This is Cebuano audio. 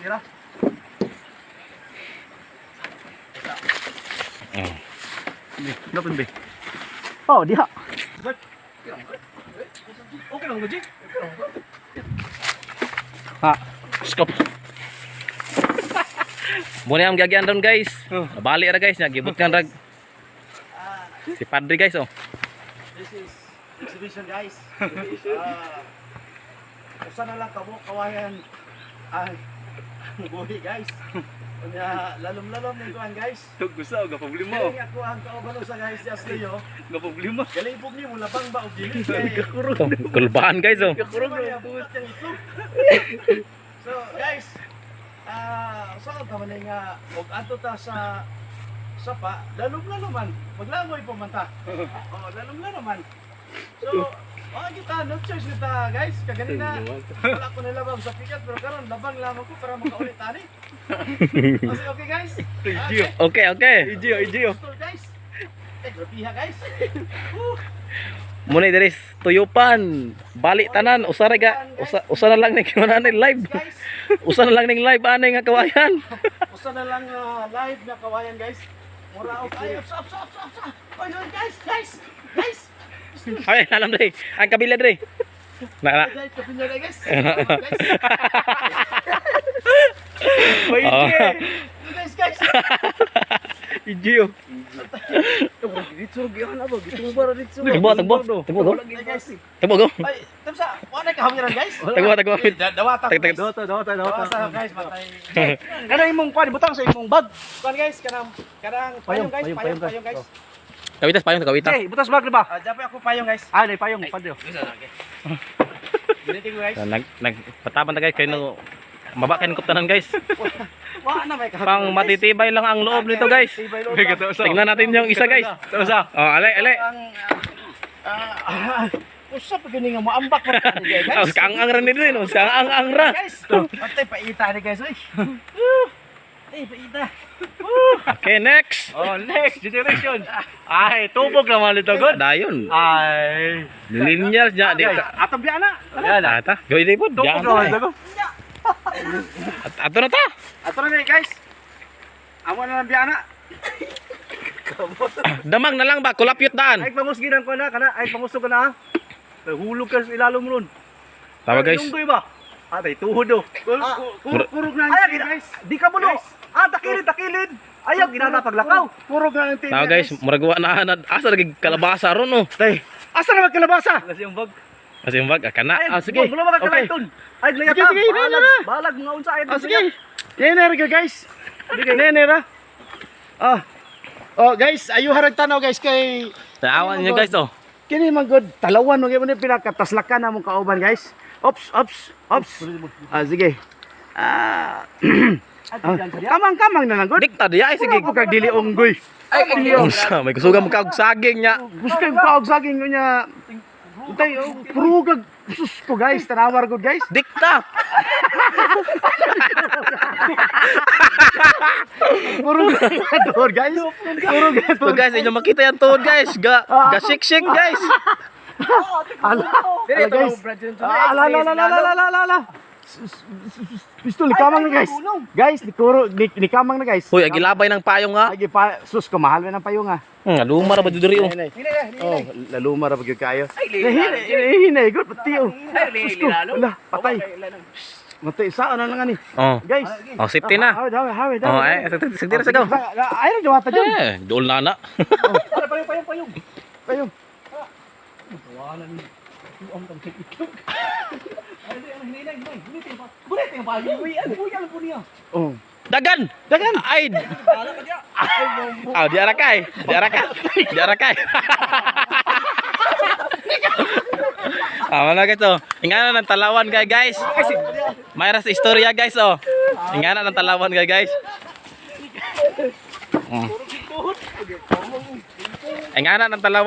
Tira. Oh. Dapat be. Oh, diha. Okay lang ba, G? Ha. Scope. Muna ang gagyan doon, guys. Oh. Nabali ra, guys, nagibot kan rag. Si Padre, guys, oh. This is exhibition, guys. Usa na lang kamo kawayan ang buhi, guys. Unya lalom-lalom ning kuan, guys. Gusto ga problema. Galing ako ang kauban sa, guys, si Ashley, oh. Ga problema. Galing pug ni mo labang ba og dili kay Ito, kulbaan, guys, oh. Kurog na yung itlog. So guys, sa ka man nga og adto ta sa sapa, lalom-lalom man. Maglangoy pa man ta. Oh, lalom-lalom man. So, wa kita no choice kita, guys. Kaganina wala ko nilabang sa pikat pero karon labang lamang ko para makaulit ani. Okay, okay, guys. Igio. Okay. Igio, Igio. Pistol, guys. Eh, grabiha, guys. Muna diri tuyupan. Bali tanan, usa ra ga, usa na lang ning kinuha ni live. Guys, Usa na lang ning live ani nga kawayan. usa na lang live na kawayan, guys. Mura og ay, ups, ups, ups, ups. Oy, oy, guys, guys. Guys. Ay, alam dre. Ang kabila dre. Na na. Ay, kapin na, guys. Guys, May Oh. Igio. guys, guys. Igio. Dito gyud na ba? Dito ba dito? Tagbo, tagbo. Tagbo go. Ay, guys. Tagbo go. Ay, tamsa, wala kahawiran, guys. Tagbo, tagbo. Dawata. Tag- tag- Dota, dota, dota. Dawata, guys, matay. Kana imong kwan, butang sa imong bag. Kuan, guys, kanang kanang payong, guys, Payong, payong, payong, payong, guys. Kawitas payong kawita. Jay, butas bag di ba? Ah, japoy ako payong, guys. Ah, nay payong, padre. Ginitin ko, guys. Nag nagpataban ta, guys, kay no maba kay tanan, guys. Wa na may kahawiran. Pang matitibay lang ang loob nito, guys. Tingnan natin yung isa, guys. Sa. Oh, alay, alay. Ang usa pa gani nga moambak man ani, guys. Oh, kaang-ang ra ni din, oh, kaang-ang ra. Guys, patay paita ni, guys, oy. Ay, paita. Okay, next. Oh, next generation. Ay, tubog naman nito god. Dayon. Ay. Linear niya di ka. Atong biya na. Yan na. Ata, goy di po. Tubog Diyan naman na. nito. Ato na ta. Ato na ni, guys. Amo na lang biya na. Damang na lang ba kulapyot daan. Ay pangusgi nang ko na kana, ay pangusog ka na. Ah. Hulog ka sa ilalom ron. Tama, guys. Lunggoy ba? Ah, tay tuhod do. Kurog na ang Ay, tiil, guys. Di ka bulo. Ah, takilid, takilid. Ayaw ginana paglakaw. Kurog na ang tiil. Tama, guys, murag wa na na asa lagi kalabasa ron, oh. Tay. Asa na magkalabasa? Kasi yung bag. Kasi yung bag ah, kana. Ay, Ah, sige. Bulo ba Okay. okay. Ay, Sige, layata. sige, na, na, na. Balag mga unsa ay. Ah, sige. Nenera ka, guys. Nenera. Ah. Oh, guys, ayo harag tanaw, guys, kay Tanawan niyo, guys, oh. kini man good talawan mo gyud ni pinakataslakan na mong kauban, guys. Ops, ops, ops. Ah, sige. Ah, kamang-kamang na lang good. Dikta diya ay sige. Sige, kag dili unggoy. Unsa may kusuga mo kaog saging nya. Gusto kong kaog saging niya. Untay, oh, purugag. Sus ko, guys, tanawar ko, guys. Dikta. Purugag tuhod, guys. Purugag So guys, inyo makita yan tuhod, guys. Ga shake shake, guys. Ala, ala, guys. Ah, ala, ala, ala, ala, ala, ala, ala. Pistol, nikamang na, guys. Guys, nikuro, nikamang na, guys. Hoy, agilabay ng payong nga. Ay, pa, sus ko, mahal na ng payong ah. Luma ra ba diri, oh. Oh, laluma ra gyud kayo. Hinay, hinay, good pati oh. Sus ko, ala, patay. Matay, saan na lang ani. Oh. Guys. Oh, safety na. Hawid, hawid, hawid. Oh, ay, sige ra sigaw. Ay, na diwata dyan. Eh, dool na na. Payong, payong, payong. Payong. Oh. Dagan. Dagan. Ay. Ah, di arakay. Di arakay. Di arakay. Ah, wala, guys, oh. Ingana ng talawan kay, guys. Mayra sa istorya, guys, oh. Ingana ng talawan kay, guys. Ingana ng talawan.